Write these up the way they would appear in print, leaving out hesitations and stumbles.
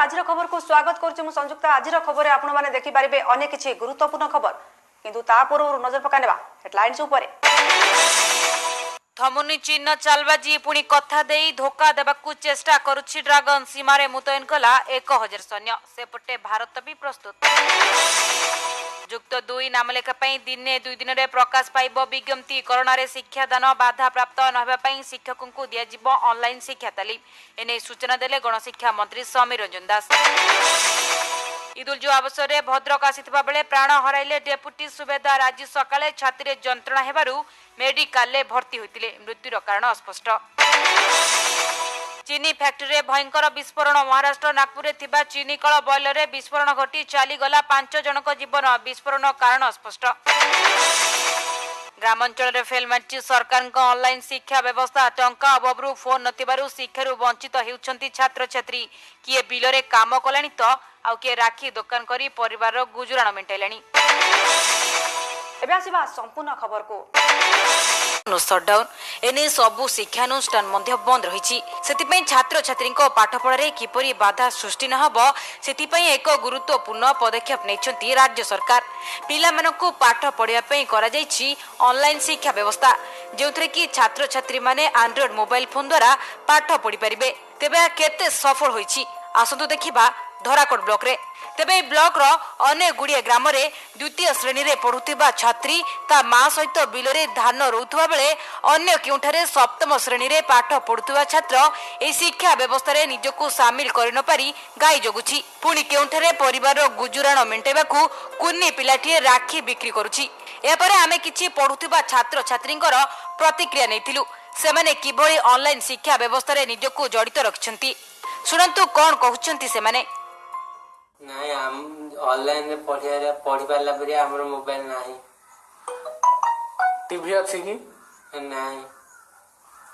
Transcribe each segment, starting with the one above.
ଆଜିର ଖବରକୁ ସ୍ୱାଗତ କରୁଛି ମୁଁ ସଂଯୁକ୍ତା। ଆଜିର ଖବରରେ ଆପଣମାନେ ଦେଖିପାରିବେ ଅନେକ କିଛି ଗୁରୁତ୍ୱପୂର୍ଣ୍ଣ ଖବର, କିନ୍ତୁ ତା ପୂର୍ବରୁ ନଜର ପକାଇନେବା ହେଡଲାଇନ୍ସ ଉପରେ। ଥମୁନି ଚୀନ ଚାଲବାଜି। ପୁଣି କଥା ଦେଇ ଧୋକା ଦେବାକୁ ଚେଷ୍ଟା କରୁଛି ଡ୍ରାଗନ। ସୀମାରେ ମୁତୟନ କଲା 1000 ସୈନ୍ୟ। ସେପଟେ ଭାରତ ବି ପ୍ରସ୍ତୁତ। ଯୁକ୍ତ ଦୁଇ ନାମଲେଖା ପାଇଁ ଦିନେ ଦୁଇ ଦିନରେ ପ୍ରକାଶ ପାଇବ ବିଜ୍ଞପ୍ତି। କରୋନାରେ ଶିକ୍ଷାଦାନ ବାଧାପ୍ରାପ୍ତ ନ ହେବା ପାଇଁ ଶିକ୍ଷକଙ୍କୁ ଦିଆଯିବ ଅନଲାଇନ ଶିକ୍ଷା ତାଲିମ। ଏନେଇ ସୂଚନା ଦେଲେ ଗଣଶିକ୍ଷା ମନ୍ତ୍ରୀ ସମୀର ରଞ୍ଜନ ଦାଶ। ଇଦ୍ ଉଲ୍ ଜୁହା ଅବସରରେ ଭଦ୍ରକ ଆସିଥିବା ବେଳେ ପ୍ରାଣ ହରାଇଲେ ଡେପୁଟି ସୁବେଦାର। ଆଜି ସକାଳେ ଛାତିରେ ଯନ୍ତ୍ରଣା ହେବାରୁ ମେଡିକାଲରେ ଭର୍ତ୍ତି ହୋଇଥିଲେ। ମୃତ୍ୟୁର କାରଣ ଅସ୍ପଷ୍ଟ। ଚିନି ଫ୍ୟାକ୍ଟ୍ରିରେ ଭୟଙ୍କର ବିସ୍ଫୋରଣ। ମହାରାଷ୍ଟ୍ର ନାଗପୁରରେ ଥିବା ଚିନିକଳ ବଏଲରରେ ବିସ୍ଫୋରଣ ଘଟି ଚାଲିଗଲା 5 ଜଣଙ୍କ ଜୀବନ। ବିସ୍ଫୋରଣ କାରଣ ଅସ୍ପଷ୍ଟ। ଗ୍ରାମାଞ୍ଚଳରେ ଫେଲ୍ ମାରିଛି ସରକାରଙ୍କ ଅନଲାଇନ ଶିକ୍ଷା ବ୍ୟବସ୍ଥା। ଟଙ୍କା ଅଭାବରୁ, ଫୋନ୍ ନଥିବାରୁ ଶିକ୍ଷାରୁ ବଞ୍ଚିତ ହେଉଛନ୍ତି ଛାତ୍ରଛାତ୍ରୀ। କିଏ ବିଲରେ କାମ କଲାଣି ତ ଆଉ କିଏ ରାକ୍ଷୀ ଦୋକାନ କରି ପରିବାରର ଗୁଜୁରାଣ ମେଣ୍ଟାଇଲାଣି। ଏବେ ଆସିବା ସମ୍ପୂର୍ଣ୍ଣ ଖବରକୁ। ସଟ୍ଡାଉନ୍ ଏନେଇ ସବୁ ଶିକ୍ଷାନୁଷ୍ଠାନ ମଧ୍ୟ ବନ୍ଦ ରହିଛି। ସେଥିପାଇଁ ଛାତ୍ରଛାତ୍ରୀଙ୍କ ପାଠପଢ଼ାରେ କିପରି ବାଧା ସୃଷ୍ଟି ନ ହେବ, ସେଥିପାଇଁ ଏକ ଗୁରୁତ୍ୱପୂର୍ଣ୍ଣ ପଦକ୍ଷେପ ନେଇଛନ୍ତି ରାଜ୍ୟ ସରକାର। ପିଲାମାନଙ୍କୁ ପାଠ ପଢ଼ିବା ପାଇଁ କରାଯାଇଛି ଅନଲାଇନ ଶିକ୍ଷା ବ୍ୟବସ୍ଥା, ଯେଉଁଥିରେ କି ଛାତ୍ରଛାତ୍ରୀମାନେ ଆଣ୍ଡ୍ରଏଡ୍ ମୋବାଇଲ ଫୋନ୍ ଦ୍ୱାରା ପାଠ ପଢ଼ିପାରିବେ। ତେବେ ଏହା କେତେ ସଫଳ ହୋଇଛି, ଆସନ୍ତୁ ଦେଖିବା ଧରାକୋଟ ବ୍ଲକରେ। ତେବେ ଏହି ବ୍ଲକର ଅନେକ ଗୁଡ଼ିଏ ଗ୍ରାମରେ ଦ୍ୱିତୀୟ ଶ୍ରେଣୀରେ ପଢୁଥିବା ଛାତ୍ରୀ ତା ମା ସହିତ ବିଲରେ ଧାନ ରୋଉଥିବା ବେଳେ ଅନ୍ୟ କେଉଁଠାରେ ସପ୍ତମ ଶ୍ରେଣୀରେ ପାଠ ପଢୁଥିବା ଛାତ୍ର ଏହି ଶିକ୍ଷା ବ୍ୟବସ୍ଥାରେ ନିଜକୁ ସାମିଲ କରିନପାରି ଗାଈ ଜଗୁଛି। ପୁଣି କେଉଁଠାରେ ପରିବାରର ଗୁଜୁରାଣ ମେଣ୍ଟାଇବାକୁ କୁନି ପିଲାଟିଏ ରାକ୍ଷୀ ବିକ୍ରି କରୁଛି। ଏହାପରେ ଆମେ କିଛି ପଢୁଥିବା ଛାତ୍ରଛାତ୍ରୀଙ୍କର ପ୍ରତିକ୍ରିୟା ନେଇଥିଲୁ। ସେମାନେ କିଭଳି ଅନଲାଇନ ଶିକ୍ଷା ବ୍ୟବସ୍ଥାରେ ନିଜକୁ ଜଡ଼ିତ ରଖିଛନ୍ତି, ଶୁଣନ୍ତୁ କ'ଣ କହୁଛନ୍ତି ସେମାନେ। ନାଇଁ, ଆମ ଅନଲାଇନରେ ପଢିବାରେ ପଢି ପାରିଲା ପରି ଆମର ମୋବାଇଲ ନାହିଁ। ଟିଭି ଅଛି କି? ନାଇଁ।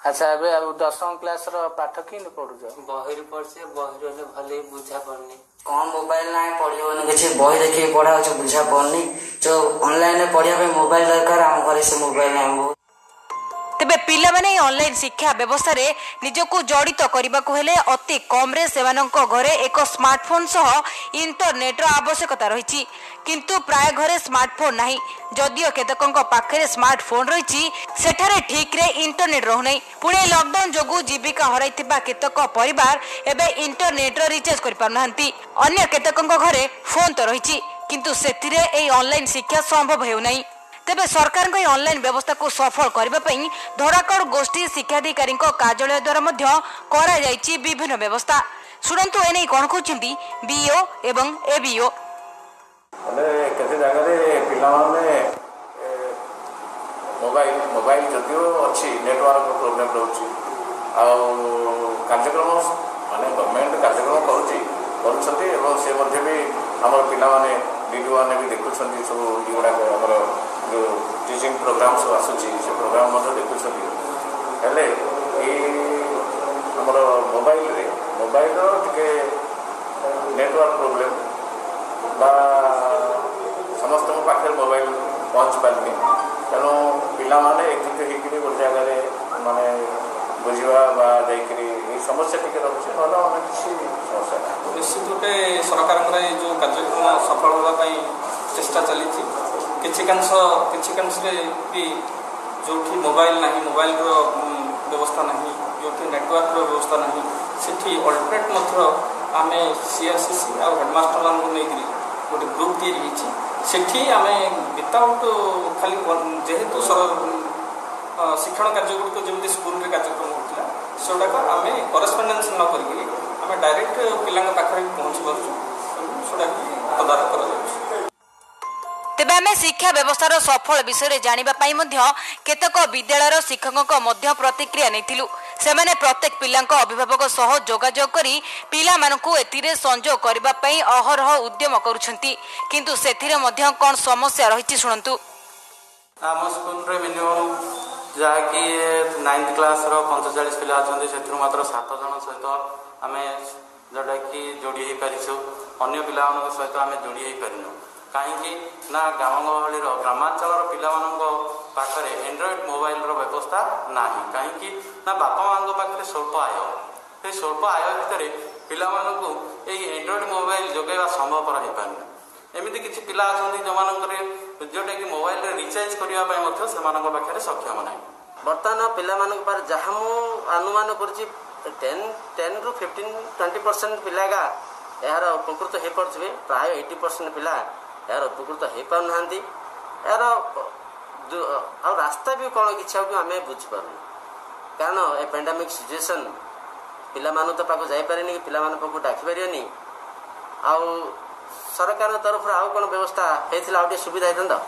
ଆଚ୍ଛା, ଏବେ ଆଉ 10ମ କ୍ଲାସର ପାଠ କେମିତି ପଢୁଛ? ବହିରୁ ପଢୁଛି। ବହିରୁ ହେଲେ ଭଲ ବୁଝା ପଡୁନି। କଣ ମୋବାଇଲ ନାହିଁ, ପଢି ହଉନି କିଛି। ବହି ଦେଖିକି ପଢା ହଉଛି, ବୁଝା ପଡୁନି। ଯୋଉ ଅନଲାଇନରେ ପଢିବା ପାଇଁ ମୋବାଇଲ ଦରକାର, ଆମ ଘରେ ସେ ମୋବାଇଲ ନାହିଁ ବହୁତ। ତେବେ ପିଲାମାନେ ଏହି ଅନଲାଇନ ଶିକ୍ଷା ବ୍ୟବସ୍ଥାରେ ନିଜକୁ ଜଡ଼ିତ କରିବାକୁ ହେଲେ ଅତି କମ୍ରେ ସେମାନଙ୍କ ଘରେ ଏକ ସ୍ମାର୍ଟଫୋନ୍ ସହ ଇଣ୍ଟରନେଟ୍ର ଆବଶ୍ୟକତା ରହିଛି। କିନ୍ତୁ ପ୍ରାୟ ଘରେ ସ୍ମାର୍ଟଫୋନ୍ ନାହିଁ। ଯଦିଓ କେତେକଙ୍କ ପାଖରେ ସ୍ମାର୍ଟଫୋନ୍ ରହିଛି, ସେଠାରେ ଠିକ୍ରେ ଇଣ୍ଟରନେଟ୍ ରହୁନାହିଁ। ପୁଣି ଏହି ଲକଡାଉନ୍ ଯୋଗୁଁ ଜୀବିକା ହରାଇଥିବା କେତେକ ପରିବାର ଏବେ ଇଣ୍ଟରନେଟ୍ର ରିଚାର୍ଜ କରିପାରୁନାହାନ୍ତି। ଅନ୍ୟ କେତେକଙ୍କ ଘରେ ଫୋନ୍ ତ ରହିଛି, କିନ୍ତୁ ସେଥିରେ ଏହି ଅନଲାଇନ ଶିକ୍ଷା ସମ୍ଭବ ହେଉନାହିଁ। ତେବେ ସରକାରଙ୍କ ଏହି ଅନଲାଇନ ବ୍ୟବସ୍ଥାକୁ ସଫଳ କରିବା ପାଇଁ ଧରାକୋଟ ଗୋଷ୍ଠୀ ଶିକ୍ଷାଧିକାରୀଙ୍କ କାର୍ଯ୍ୟାଳୟ ଦ୍ୱାରା ମଧ୍ୟ କରାଯାଇଛି ବିଭିନ୍ନ ବ୍ୟବସ୍ଥା। ଶୁଣନ୍ତୁ ଏନେଇ କ'ଣ କହୁଛନ୍ତି ବିଇଓ ଏବଂ ଏବିଇଓ। ମାନେ କେତେ ଜାଗାରେ ପିଲାମାନେ ମୋବାଇଲ ଯଦିଓ ଅଛି, ନେଟୱାର୍କ ପ୍ରୋବ୍ଲେମ୍ ରହୁଛି। ଆଉ କାର୍ଯ୍ୟକ୍ରମ ମାନେ ଗଭର୍ଣ୍ଣମେଣ୍ଟ କାର୍ଯ୍ୟକ୍ରମ କରୁଛନ୍ତି ଏବଂ ସେ ମଧ୍ୟ ବି ଆମର ପିଲାମାନେ, ଡିଡିଓମାନେ ବି ଦେଖୁଛନ୍ତି ସବୁ ଏଗୁଡ଼ାକ। ଆମର ଯେଉଁ ଟିଚିଂ ପ୍ରୋଗ୍ରାମ ସବୁ ଆସୁଛି, ସେ ପ୍ରୋଗ୍ରାମ ମଧ୍ୟ ଦେଖୁଛନ୍ତି। ହେଲେ ଏଇ ଆମର ମୋବାଇଲର ଟିକେ ନେଟୱାର୍କ ପ୍ରୋବ୍ଲେମ୍ ବା ସମସ୍ତଙ୍କ ପାଖରେ ମୋବାଇଲ ପହଞ୍ଚି ପାରିନି। ତେଣୁ ପିଲାମାନେ ଏକଜୁଟ ହେଇକିରି ଗୋଟେ ଜାଗାରେ ମାନେ ବୁଝିବା ବା ଯାଇକିରି ଏଇ ସମସ୍ୟା ଟିକେ ରହୁଛି, ନହେଲେ ଅନ୍ୟ କିଛି ସମସ୍ୟା ନାହିଁ। ନିଶ୍ଚିତ ରୂପେ ସରକାରଙ୍କର ଏଇ ଯେଉଁ କାର୍ଯ୍ୟକ୍ରମ ସଫଳ ହେବା ପାଇଁ ଚେଷ୍ଟା ଚାଲିଛି। କିଛିକାଂଶରେ ବି ଯେଉଁଠି ମୋବାଇଲ ନାହିଁ, ମୋବାଇଲର ବ୍ୟବସ୍ଥା ନାହିଁ, ଯେଉଁଠି ନେଟୱାର୍କର ବ୍ୟବସ୍ଥା ନାହିଁ, ସେଠି ଅଲ୍ଟରନେଟ୍ ମଧ୍ୟ ଆମେ ସିଆର୍ସିସି ଆଉ ହେଡ଼ମାଷ୍ଟରମାନଙ୍କୁ ନେଇକରି ଗୋଟେ ଗ୍ରୁପ୍ ତିଆରି ହେଇଛି। ସେଠି ଆମେ ୱିଥାଉଟ୍ ଖାଲି ଯେହେତୁ ଶିକ୍ଷଣ କାର୍ଯ୍ୟ ଗୁଡ଼ିକ ଯେମିତି ସ୍କୁଲରେ କାର୍ଯ୍ୟକ୍ରମ ହେଉଥିଲା, ସେଗୁଡ଼ାକ ଆମେ କରେସ୍ପଣ୍ଡେନ୍ସ ନ କରିକିରି ଆମେ ଡାଇରେକ୍ଟ ପିଲାଙ୍କ ପାଖରେ ବି ପହଞ୍ଚି ପାରୁଛୁ ଏବଂ ସେଗୁଡ଼ାକ ବି ତଦାରଖ କରାଯାଉଛି। ତେବେ ଆମେ ଶିକ୍ଷା ବ୍ୟବସ୍ଥାର ସଫଳ ବିଷୟରେ ଜାଣିବା ପାଇଁ ମଧ୍ୟ କେତେକ ବିଦ୍ୟାଳୟର ଶିକ୍ଷକଙ୍କ ମଧ୍ୟ ପ୍ରତିକ୍ରିୟା ନେଇଥିଲୁ। ସେମାନେ ପ୍ରତ୍ୟେକ ପିଲାଙ୍କ ଅଭିଭାବକ ସହ ଯୋଗାଯୋଗ କରି ପିଲାମାନଙ୍କୁ ଏଥିରେ ସଂଯୋଗ କରିବା ପାଇଁ ଅହରହ ଉଦ୍ୟମ କରୁଛନ୍ତି। କିନ୍ତୁ ସେଥିରେ ମଧ୍ୟ କ'ଣ ସମସ୍ୟା ରହିଛି, ଶୁଣନ୍ତୁ। ଆମ ସ୍କୁଲରେ ମିନିମମ୍ ଯାହାକି ନାଇନ୍ଥ କ୍ଲାସ୍ର 45 ପିଲା ଅଛନ୍ତି, ସେଥିରୁ ମାତ୍ର 7 ଜଣ ସହିତ ଆମେ ଯେଉଁଟାକି ଯୋଡ଼ି ହେଇପାରିଛୁ। ଅନ୍ୟ ପିଲାମାନଙ୍କ ସହିତ ଆମେ ଯୋଡ଼ି ହେଇପାରିନୁ। କାହିଁକି ନା ଗ୍ରାମ ଗହଳିର ଗ୍ରାମାଞ୍ଚଳର ପିଲାମାନଙ୍କ ପାଖରେ ଆଣ୍ଡ୍ରଏଡ଼୍ ମୋବାଇଲର ବ୍ୟବସ୍ଥା ନାହିଁ। କାହିଁକି ନା ବାପା ମାଆଙ୍କ ପାଖରେ ସ୍ୱଳ୍ପ ଆୟ। ସେଇ ସ୍ୱଳ୍ପ ଆୟ ଭିତରେ ପିଲାମାନଙ୍କୁ ଏହି ଆଣ୍ଡ୍ରଏଡ୍ ମୋବାଇଲ ଯୋଗାଇବା ସମ୍ଭବପର ହେଇପାରୁନି। ଏମିତି କିଛି ପିଲା ଅଛନ୍ତି, ଯେଉଁମାନଙ୍କର ଯେଉଁଟାକି ମୋବାଇଲରେ ରିଚାର୍ଜ କରିବା ପାଇଁ ମଧ୍ୟ ସେମାନଙ୍କ ପାଖରେ ସକ୍ଷମ ନାହିଁ। ବର୍ତ୍ତମାନ ପିଲାମାନଙ୍କ ପାଖରେ ଯାହା ମୁଁ ଅନୁମାନ କରୁଛି, 10ରୁ 15-20% ପିଲା ଏକା ଏହାର ଉପକୃତ ହେଇପାରୁଥିବେ। ପ୍ରାୟ 80% ପିଲା ଏହାର ଉପକୃତ ହେଇପାରୁନାହାନ୍ତି। ଏହାର ଆଉ ରାସ୍ତା ବି କ'ଣ କିଛି ଆଉ ଆମେ ବୁଝିପାରୁନୁ, କାରଣ ଏ ପାଣ୍ଡାମିକ୍ ସିଚୁଏସନ୍, ପିଲାମାନଙ୍କୁ ତ ପାଖକୁ ଯାଇପାରେନି କି ପିଲାମାନଙ୍କ ପାଖକୁ ଡାକିପାରିବେନି। ଆଉ ସରକାରଙ୍କ ତରଫରୁ ଆଉ କ'ଣ ବ୍ୟବସ୍ଥା ହେଇଥିଲା, ଆଉ ଟିକେ ସୁବିଧା ହେଇଥାନ୍ତା।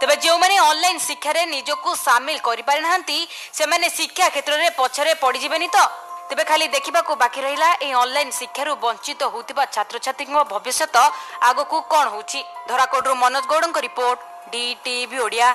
ତେବେ ଯେଉଁମାନେ ଅନଲାଇନ ଶିକ୍ଷାରେ ନିଜକୁ ସାମିଲ କରିପାରିନାହାନ୍ତି, ସେମାନେ ଶିକ୍ଷା କ୍ଷେତ୍ରରେ ପଛରେ ପଡ଼ିଯିବେନି ତ? ତେବେ ଖାଲି ଦେଖିବାକୁ ବାକି ରହିଲା, ଏହି ଅନଲାଇନ ଶିକ୍ଷାରୁ ବଞ୍ଚିତ ହେଉଥିବା ଛାତ୍ରଛାତ୍ରୀଙ୍କ ଭବିଷ୍ୟତ ଆଗକୁ କ'ଣ ହେଉଛି। ଧରାକୋଟରୁ ମନୋଜ ଗୌଡ଼ଙ୍କ ରିପୋର୍ଟ, ଡିଟିଭି ଓଡ଼ିଆ।